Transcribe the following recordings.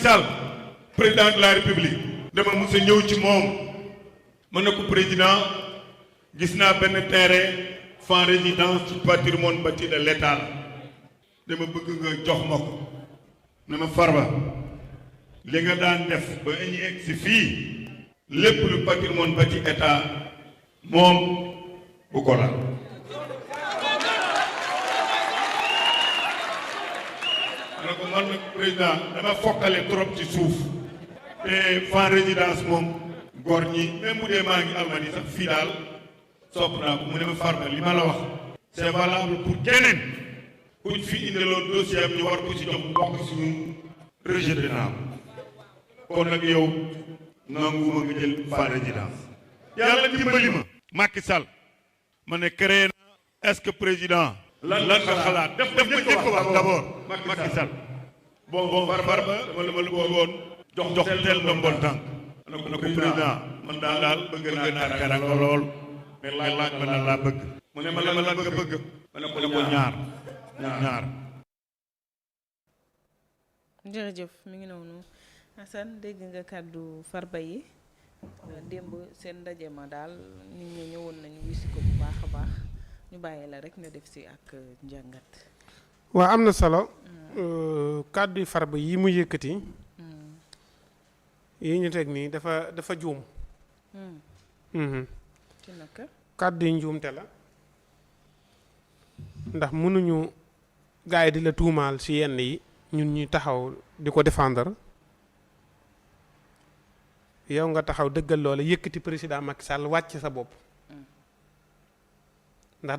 Sall président de la république dama mos a ñëw ci moom mën na ko président gis naa benn terrain sans résidence ci patrimoine bâti de l'État dama bëgg nga jox ma ko ne ma Farba li nga daan def ba ñu egg si fii lépp lu patrimoine bâti État moom bu ko laal ne ko man nag président dama fokkale trop ci suuf te sans résidence moom góor ñi même bu dee maa ngi Almadi sax fii daal sopp naa ko mu ne ma Farba li ma la wax c'est valable pour keneen kuñ fi indiloon dossier am ñu war ko ci jox bokk suñu rejeté naa kon nag yow nanguma nga jël sans résidence yàlla dimbali ma Macky Sall ma ne créé na est-ce que président lan nga xalaat def ko njëkk wax d'abord Macky Sall bon Farba dama la bëggoon jox tel ndombol tànk na ko président man daal bëgg naa karanga lool mais laaj ma na laa bëgg mu ne ma la bëgg ma ne ko ñaar jërëjëf mi ngi noonu Assane dégg nga kàddu Farba yi démb seen ndaje ma daal nit ñi ñëwoon nañu wisi ko bu baax a baax ñu bàyyi la rek nga def si ak njàngat. waaw am na solo kàddu Farba yi mu yëkkati yi ñu teg nii dafa juum. ci naka. kàddu yi njuumte la ndax mënuñu gars yi di la tuumaal ci yenn yi ñun ñuy taxaw di ko défendre yow nga taxaw dëggal loola yëkkati président Macky Sall wàcc sa bopp ndax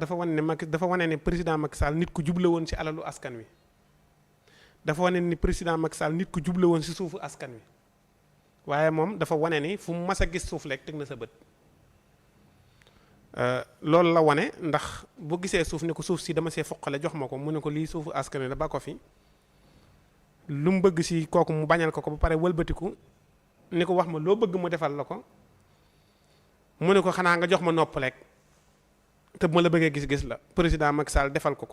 dafa wane ne président Macky Sall nit ku juble woon ci alalu askan wi dafa wane ni président Macky Sall nit ku juble woon ci suufu askan wi waaye moom dafa wane ni fu mu mas a gis suuf lekk teg na sa bët loolu la wane ndax bu gisee suuf ne ko suuf si dama see foqale jox ma ko mu ne ko lii suufu askan wi la ba ko fi lu mu bëgg si kooku mu bañal ko ba pare wëlbatiku ni ko wax ma loo bëgg mu defal la ko mu ne ko xanaa nga jox ma nopp rek te bu ma la bëggee gis-gis la président Macky Sall defal ko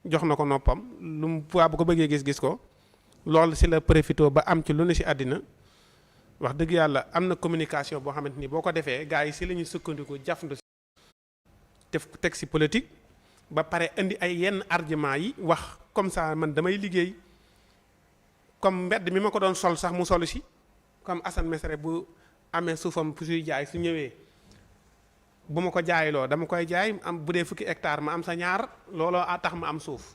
jox na ko noppam lu mu bu ko bëggee gis-gis ko loolu si la profité ba am ci lu ne si àddina wax dëgg yàlla am na communication boo xamante ni boo ko defee gars yi si la ñuy sukkandiku jafandu def teg si politique ba pare indi ay yenn argument yi wax comme ça man damay liggéey comme mbedd mi ma ko doon sol sax mu solu si comme Assane Mesere bu amee suufam fu suy jaay su ñëwee bu ma ko jaayloo dama koy jaay am bu dee fukki hectare ma am sa ñaar looloo a tax ma am suuf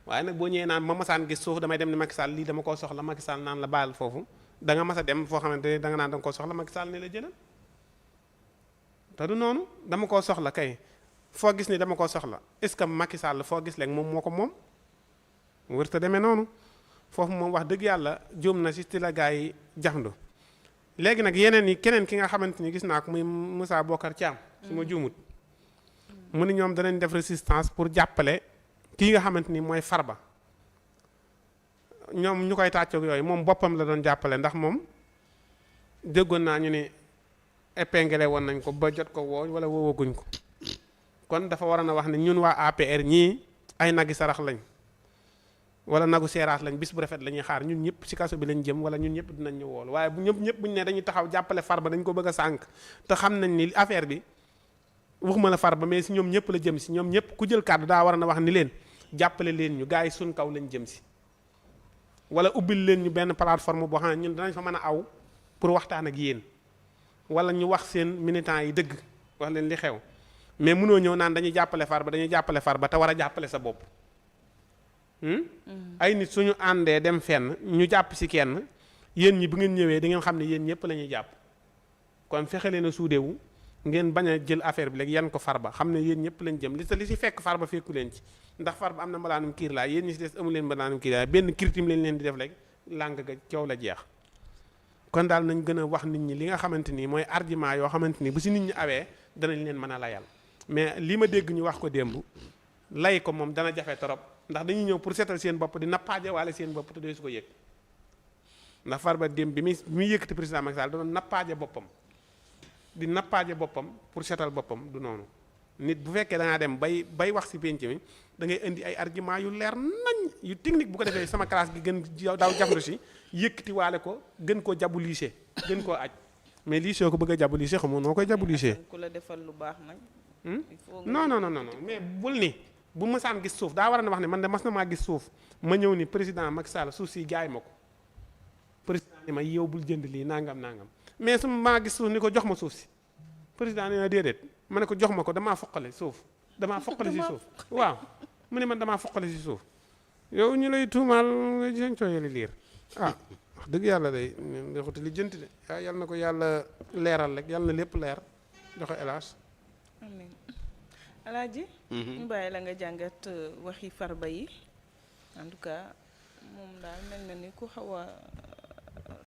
waaye nag boo ñëwee naan ma masaan gis suuf damay dem ni Macky Sall lii dama koo soxla Macky Sall naan la baal foofu da nga mas a dem foo xamante ne da nga naan da nga koo soxla Macky Sall ne la jëlal te du noonu dama koo soxla kay foo gis ni dama koo soxla est-ce que Macky Sall foo gis léegi moom moo ko moom wër te demee noonu foofu moom wax dëgg yàlla juum na si ti la gaa yi jaxandu léegi nag yeneen yi keneen ki nga xamante ni gis naa ko muy Moussa Bokar Thiam su ma juumut mu ni ñoom danañ def résistance pour jàppale kii nga xamante ni mooy Farba ñoom ñu koy tàccoog yooyu moom boppam la doon jàppale ndax moom déggoon naa ñu ni épinglé woon nañ ko ba jot ko woo wala woowaguñ ko kon dafa waroon a wax ne ñun waa APR ñii ay nagi sarax lañ wala nagu seeraas lañ bis bu rafet la ñuy xaar ñun ñëpp ci kaso bi lañ jëm wala ñun ñëpp dinañ ñu wool waaye bu ñëpp buñ ne dañuy taxaw jàppale Farba dañ ko bëgg a sànq te xam nañ ni affaire bi waxuma la Farba mais si ñoom ñëpp la jëm si ñoom ñëpp ku jël kàddu daa war a wax ni leen jàppale leen ñu gars yi suñ kaw lañ jëm si wala ubbil leen ñu benn plateforme boo xam ne ñun danañ fa mën a aw pour waxtaan ak yéen wala ñu wax seen militants yi dëgg wax leen li xew mais mënoo ñëw naan dañuy jàppale Farba te war a jàppale sa bopp ay nit suñu àndee dem fenn ñu jàpp si kenn yéen ñi bu ngeen ñëwee di ngeen xam ne yéen ñëpp la ñuy jàpp kon fexe leen a suudewu ngeen bañ a jël affaire bi léegi yan ko Farba xam ne yéen ñëpp lañ jëm li si fekk Farba fekku leen ci ndax Farba am na mbalaanum kiir laa yéen ñi si des amu leen mbalaanum kiir laa benn kirtim lañ leen di def léegi làng ga coow la jeex kon daal nañ gën a wax nit ñi li nga xamante ni mooy argument yoo xamante ni bu si nit ñi awee danañ leen mën a layal mais li ma dégg ñu wax ko démb lay ko moom dana jafe trop ndax dañuy ñëw pour seetal seen bopp di nappaaje waale seen bopp te doo su ko yëg ndax Farba démb bi muy yëkkati président Macky Sall da doon nappaaje boppam di nappaaje boppam pour seetal boppam du noonu nit bu fekkee da ngaa dem bay wax si penc mi da ngay indi ay argument yu leer nañ yu technique bu ko defee sama classe gi gën daaw jafandu si yëkkati waale ko gën koo jabu lycée gën koo aj mais lii soo ko bëgg a jabu lycée xamoo noo koy jabu lycée. ku la defal lu baax nag. non mais bul ni bu mësaan gis suuf daa war a na wax ne man de mas na maa gis suuf ma ñëw ni président Macky Sall suuf si jaay ma ko président ni ma yow bul jënd lii nangam mais su maa gis suuf ni ko jox ma suuf si président nee na déedéet ma ne ko jox ma ko damaa foqale suuf damaa foqale si suuf waaw mu ne man damaa foqale si suuf yow ñu lay tuumaal nga seen cooyali liir wax dëgg yàlla day ndoxuti li jënti de yal na ko yàlla leeral rek yàlla na lépp leer joxe hélas amiin Alaaji ñu bàyyi la nga jàngat waxi Farba yi en tout cas moom daal mel na ni ku xaw a